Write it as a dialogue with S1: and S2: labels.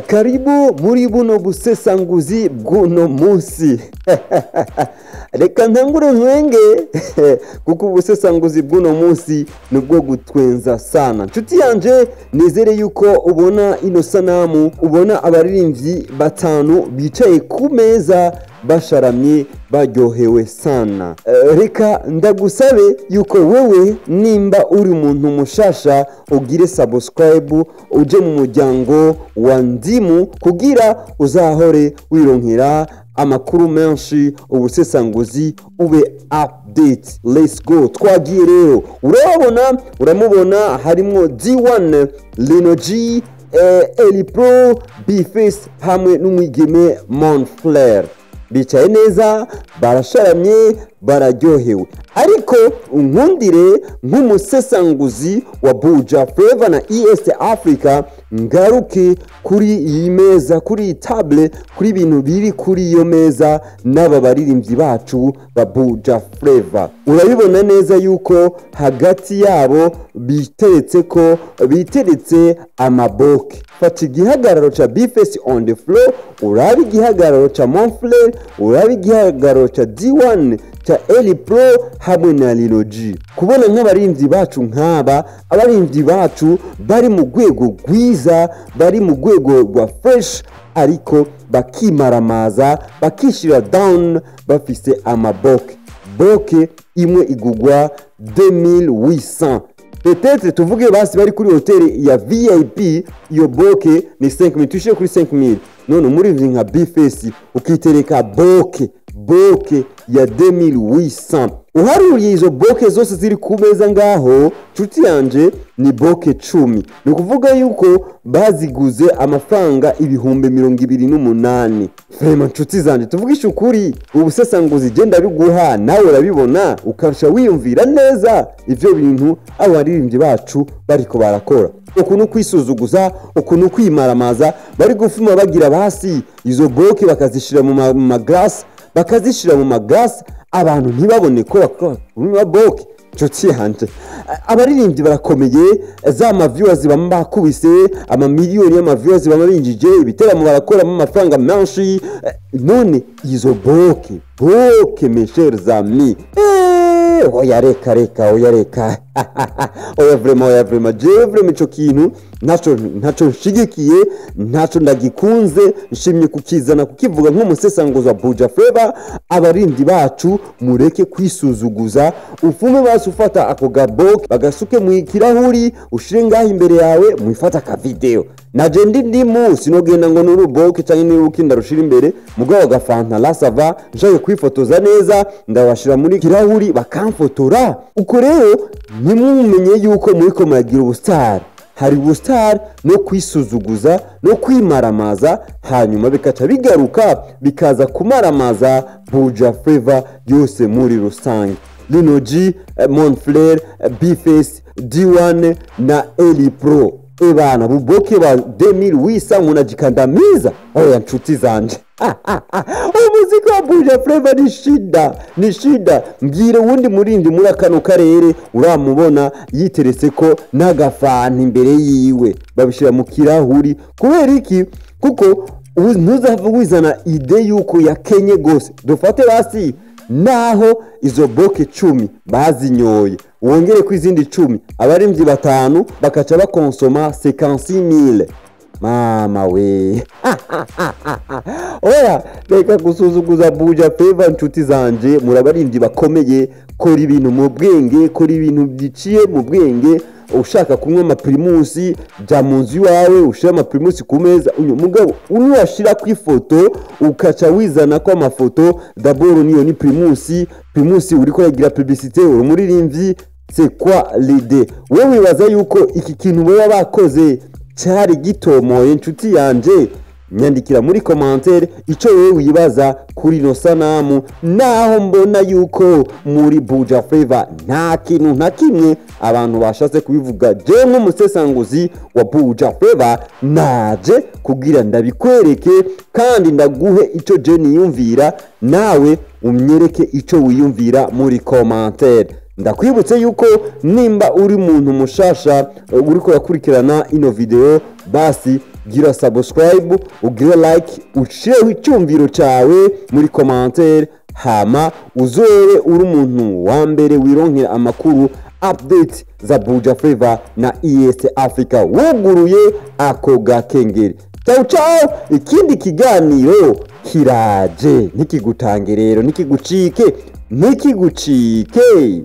S1: Karibu muri buno busesanguzi bw'uno munsi. Reka ntangure ntwenge kuko ubusesanguzi bw'uno munsi nubwo gutwenza sana. Nshuti yanje, nizere yuko ubona ino sanamu, ubona abaririmbyi batanu bicaye ku meza basharamye, baryohewe sana. Reka ndagusabe yuko wewe nimba uri umuntu mushasha ugire subscribe, uje mu muryango wa Ndimu kugira uzahore wironkera amakuru menshi, ubusesanguzi, ube update. Let's go, twagiye rero. Urabona, uramubona, harimwo D1, Lino G, Eli Pro, B-Face hamwe n'umwigeme Monflair. Bicaye neza, barasharamye, bararyohewe. Ariko unkundire nk'umusesanguzi wa Buja Flava na East Africa ngaruke kuri iyi meza, kuri iyi table, kuri ibintu biri kuri iyo meza n'aba baririmbyi bacu ba Buja Flava. Urabibona neza yuko hagati yabo biteretse ko biteretse amaboke. Fata igihagararo ca B-Face on the floor, urabe igihagararo ca Monflair, urabe igihagararo ca D1, ca Eli Pro hamwe na Lino G. Kubona nk'abaririmbyi bacu nk'aba, abaririmbyi bacu bari mu rwego rwiza, bari mu rwego rwa fresh, ariko bakimaramaza, bakishira down, bafise amaboke. Boke imwe igugwa 2800. Peut-être tuvuge basi bari kuri hoteli ya VIP, iyo boke ni 5000, tushiye kuri 5000. None umuririmbyi nka B-Face ukitereka boke ya 2800, uharuriye izo boke zose ziri ku meza ngaho, nshuti yanje, ni boke 10. Ni ukuvuga yuko baziguze amafaranga 28,000. Vraiment, nshuti zanje, tuvugishe ukuri, ubusesanguzi genda biguha, nawe urabibona ukarusha wiyumvira neza ivyo bintu abaririmbyi bacu bariko barakora. Ukuntu kwisuzuguza, ukuntu kwimaramaza, bari gufuma bagira basi izo boke bakazishira mu maglasi, bakazishira mu maglasi, abantu ntibabone ko bakora boke. Nshuti yanje, abaririmbyi barakomeye, za ma viewers bama bakubise amamiliyoni y'ama viewers, bama binjije ibiteramo, barakoramo amafaranga menshi. None izo boke boke, mes chers amis, oya, reka reka, oya reka, oya vraiment, oya vraiment, jewe vraiment ico kintu ntaco nshigikiye, ntaco ndagikunze. Nshimye kukizana kukivuga nk'umusesanguzi wa Buja Flava. Abarindi bacu, mureke kwisuzuguza. Ufume basi ufata ako gaboke bagasuke mu kirahuri, ushire ngaho imbere yawe, mwifata ka video. Naje ndi ndimu sinogenda ngo nuruboke canke niruki ndarushira imbere, mugabo gafanta la ça va, nshaka kwifotoza neza ndabashira muri kirahuri bakamfotora. Uko rero ntimumenye yuko muriko muragira ubustar. Hari ubustar no kwisuzuguza no kwimaramaza, hanyuma bikaca bigaruka bikaza kumaramaza Buja Flava yose muri rusange. Lino G, Monflair, B-Face, D1 na Eli Pro. Ebana, buboke ba 2800 munajikandamiza. Oya, nshuti zanje, umuziki wa Buja Flava ni shida, ni shida. Mbwire wundi murindi muri akano karere uramubona yiteretse ko n'agafanta imbere yiwe, babishira mu kirahuri. Kubera iki? Kuko ntuzava wizana idée yuko yakenye gose. Dufate basi naho izo boke 10 bazinyoye, wongere ku izindi 10, abaririmbyi batanu bakaca bakonsoma 56000. Mama we, oya, reka gusuzuguza Buja Flava. Nshuti zanje, murabaririmbyi bakomeye. Kora ibintu mu bwenge, kora ibintu biciye mu bwenge. Ushaka kunywa amaPrimus, jya mu nzu iwawe ushire amaPrimus ku meza. Uyu mugabo niwashira ku ifoto ukaca wizana ko amafoto, d'abord niyo ni Primus. Primus uriko uragira publicité, uri umuririmbyi, c'est quoi l'idée? Wewe wibaza yuko iki kintu baba bakoze cyari gitomoye? Nshuti yanje, nyandikira muri commentaire icyo wewe wibaza kuri ino sanamu. Naho mbona yuko muri Buja Flava nta kintu nta kimwe abantu bashatse kubivuga, je nk'umusesanguzi wa Buja Flava naje kugira ndabikwereke kandi ndaguhe icyo je niyumvira, nawe umyereke icyo wiyumvira muri commentaire. Ndakwibutse yuko nimba uri muntu mushasha uriko urakurikirana ino video, basi Gira subscribe, ugire like, ucireho icyumviro cyawe muri commentaire, hama uzobe uri umuntu wa mbere wironkera amakuru, update za Buja Flavor na East Africa, wuguruye ako gakengeri. Ciao ciao, ikindi kiganiro kiraje, ntikigutange rero, ntikigucike, ntikigucike.